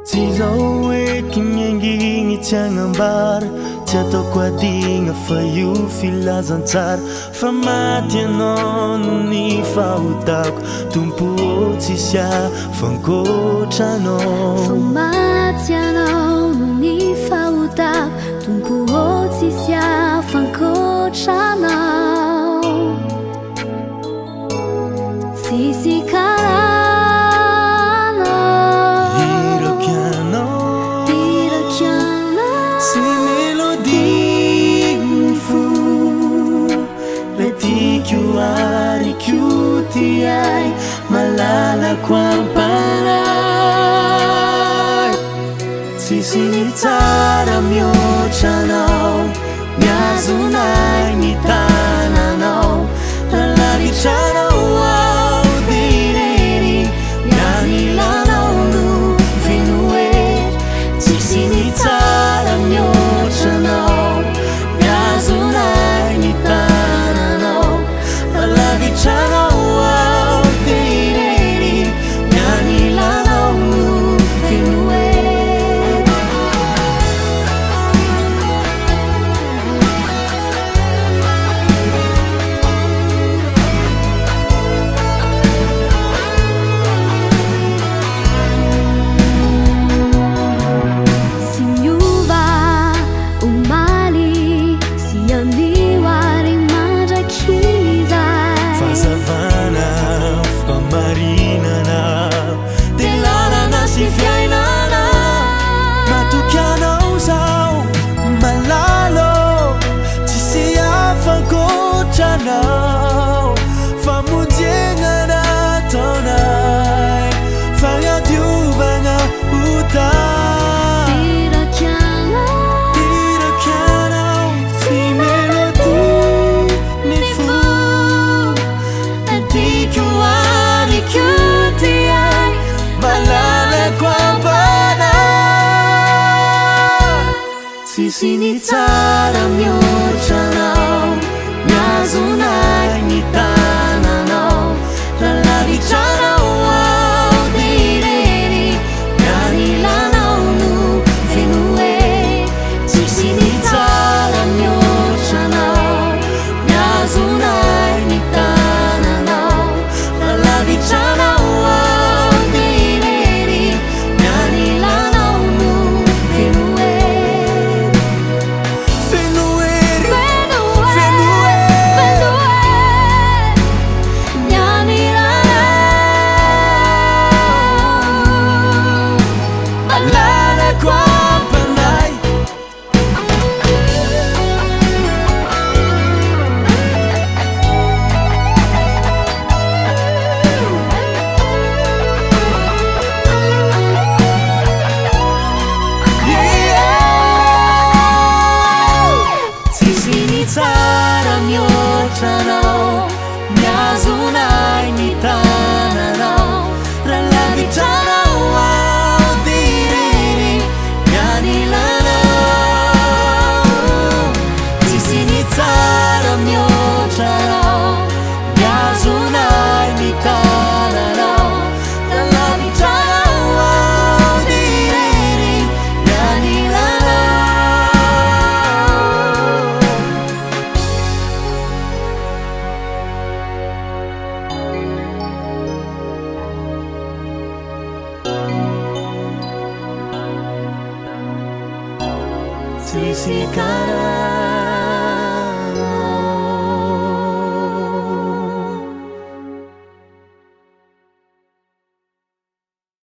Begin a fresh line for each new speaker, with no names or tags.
Tsy izao eky ny angigny tsy agnambara, tsy ataoko adigna fa io filazantsara fa maty ianao noho ny fahotako, Tompo ô tsisy hafa ankoatra Anao.
Fa maty ianao noho ny fahotako, Tompo ô tsisy hafa ankoatra Anao. Tsisy karaha Anao.
Hirako ianao.
Hirako ianao.
Sy mélodie ny fo. Ilay tiako ary koa tiay malalako am-panahy. Tsisy ny tsara mihoatra anao, mihazona ahy ny tananao. Raha lavitra anao aho dia irery, ny anilanao no feno hery. Tsisy ny tsara mihoatra anao, mihazona ahy ny tananao. Raha lavitra anao aho dia irery, ny anilanao no feno hery.
Tsy miova omaly sy anio ary mandrakizay.
Fahazavana, fahamarinana, dia lalana sy fiainana. Matoky anao zaho malala ô, tsisy hafa ankoatra anao. Famonjena nataonay, fagnadiovana ota.
Iraka anao,
Iraka anao, tsy mélodie ny fo. Tiako ary koa tiay, malalako am-panahy. Tsisy ny tsara mihoatra anao, mihazona ahy ny tananao. Raha lavitra anao aho dia irery, ny anilanao no feno hery. Tsisy ny tsara mihoatra anao, mihazona ahy ny tananao. Raha lavitra anao aho dia irery, ny anilanao no feno hery. Feno hery,
Feno
feno
hery,
hery.
feno hery, ny anilanao.
Malalako am-panahy. Tsisy ny tsara mihoatra anao, mihazona ahy ny tananao. Raha lavitra anao aho dia irery, ny anilanao. Tsisy ny tsara mihoatra anao, mihazona ahy ny tananao. Raha lavitra anao aho dia irery, ny anilanao. Tsisy karaha.